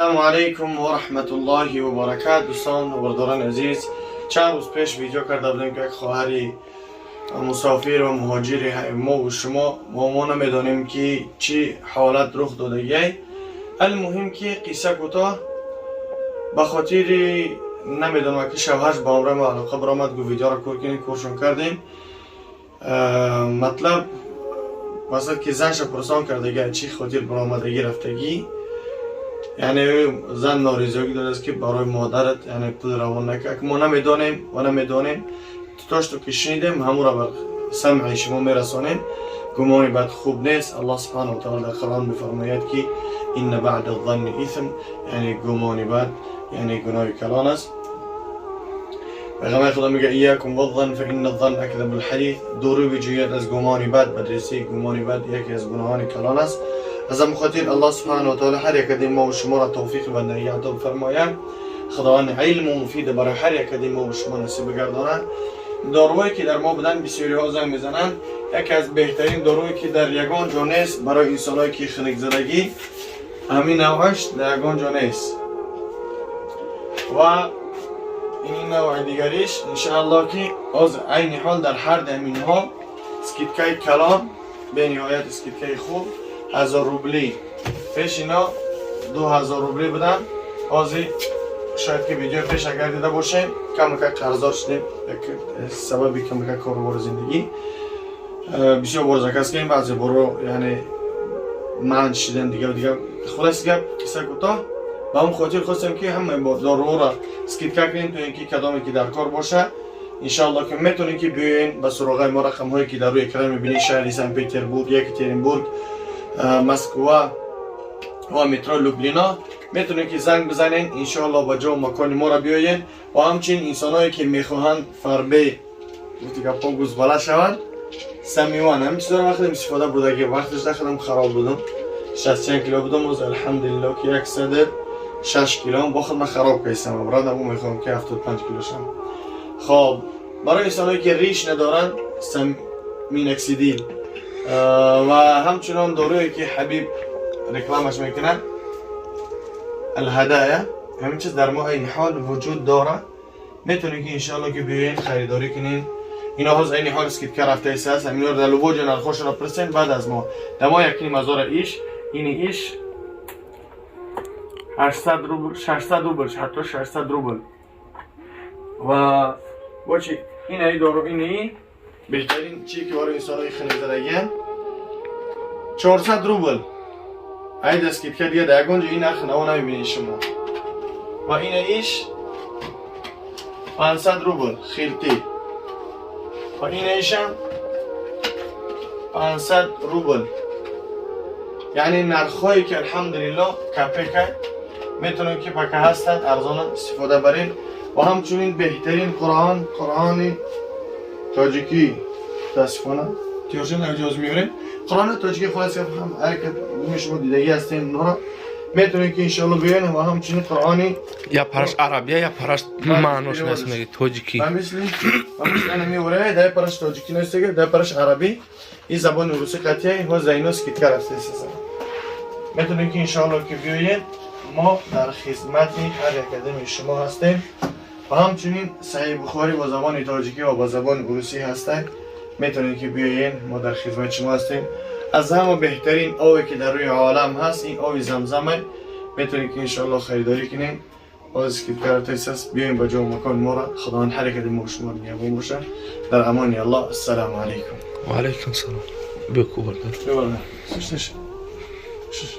السلام علیکم و رحمت الله و برکات. دوستان و برادران عزیز، چند روز پیش ویدیو کرده بودیم که یک خواهری مسافر و مهاجر ما و شما، ما نمیدانیم که چی حالت رخ دادگی. المهم که قصه کوتاه، به خاطر نمیدونم که شوهرش با امرای ما علاقه برآمد، گفت ویدیو را کور کنیم، کورشون کردیم. مطلب مثلا که زنش پرسان کرده چی خاطر برآمدگی رفتگی، یعنی زن نارضایگی داده است که برای مادرت یعنی پول روان نکرد. ما نمیدانیم و نمیدانیم، تاشتو که شنیدیم همون را بر سمع شما میرسانیم. گمان بد خوب نیست. الله سبحانه و تعالی در قرآن میفرماید که إن بعض الظن إثم، یعنی گمان بد یعنی گناه کلان است. پیغمبر خدا میگه إياكم والظن فإن الظن أكذب الحديث. دوری بجوید از گمان بد، بدرسی گمان بد یکی از گناهان کلان است. از همین خاطر الله سبحانه و تعالی هر یک از ما و شما را توفیق بندگی عطا بفرماید. خداوند علم و مفید برای هر یک از ما و شما نصیب بگرداند. داروهایی که در ما بودن، بسیاری ها زنگ میزنن، یکی از بهترین دارویی که در یگان جا نیست برای انسانهایی که خنک زدگی، همین نوعش در یگان جا نیست و این نوع دیگریش انشاءالله که از عین حال در هر همین ها скидка ی کلان، به نهایت скидка ی خوب. 1000 روبلی، پیش اینا 2000 روبلی بودن. ازی شاید که ویدیو پیش اگر دیده باشیم، کم که قرضدار شدیم، یک سببی کم که کاروبار زندگی بسیار بار заказ کردیم، بعضی برو یعنی من شدن دیگه و دیگه. خلاص گپ قصه کوتاه، به همون خاطر خواستم که همه با دارو را скидка کنیم تا اینکه کدامی که در کار باشه، انشاءالله که میتونید که بیاین به سراغ ما. رقم هایی که در روی اکران میبینید، شهر سن پیتربورگ، یکاترینبورگ، مسکو و مترو لوبلینا، میتونید که زنگ بزنین، انشاءالله با جا و مکان ما را بیاین. و همچنین انسانهایی که میخواهند فربه، گفتی گپا، گوزباله شوند، سمیوان همین چیزا رو وقتی استفاده برده که وقتش دخلم خراب بودم، 60 چند کیلو بودم، از الحمدلله که 106 کیلو با خود من خراب کردم و برادم میخوام که 75 کیلو شم. خب، برای انسانهایی که ریش ندارن، مینکسیدیل و همچنان دارویی که حبیب رکلامش میکنن، الهدايا، همین چیز در ما این حال وجود داره. میتونید که انشالله که بیاین خریداری کنین. اینا هاز این حال скидка رفته ایست هست. همینا رو در любой جا نرخوشون رو پرسین بعد از ما. در ما 1.5 هزار ایش، این ایش 800 روبل، 600 روبل، حتی 600 روبل. و با چی این ای دارو، این ای بهترین چی که برای انسان های خنک زدگی، 400 روبل. ای скидка دیگه در یگان جا این نرخ نو نمیبینید شما. و این ایش 500 روبل خیلتی و این ایشم 500 روبل. یعنی نرخهایی که الحمدلله копейка، میتونن که پکه هستن، ارزان استفاده برین. و همچنین بهترین قرآن، قرآن تاجیکی، متاسفانه تیوشن اجاز میاریم. قرآن تاجیکی خلاص هم هر شما دیدگی هستین، اونا را میتونید که انشالله بیاین. و همچنین قرآنی Я параш арабия, я параш маънош нест, меги тоҷикӣ. و مثل انا میوره дай параш тоҷикӣ нестега, дай параш арабӣ این زبان روسی قطعه ها زینا скидка رفته است. میتونید که انشالله که بیاین، ما در خدمت هر یک قدم شما هستیم. و همچنین صحیح بخاری با زبان تاجیکی و با زبان روسی هستن. میتونید که بیاین، ما در خدمت شما هستیم. از همه بهترین آبی که در روی عالم هست، این آب زمزمه. میتونید که انشالله خریداری کنیم. باز که است بیایم با جا و مکان ما را. خداوند حرکت ما و شما رو نگهبان باشه. در امان الله. السلام علیکم. و علیکم سلام. بیا کو بردار. ببرم. شش شش.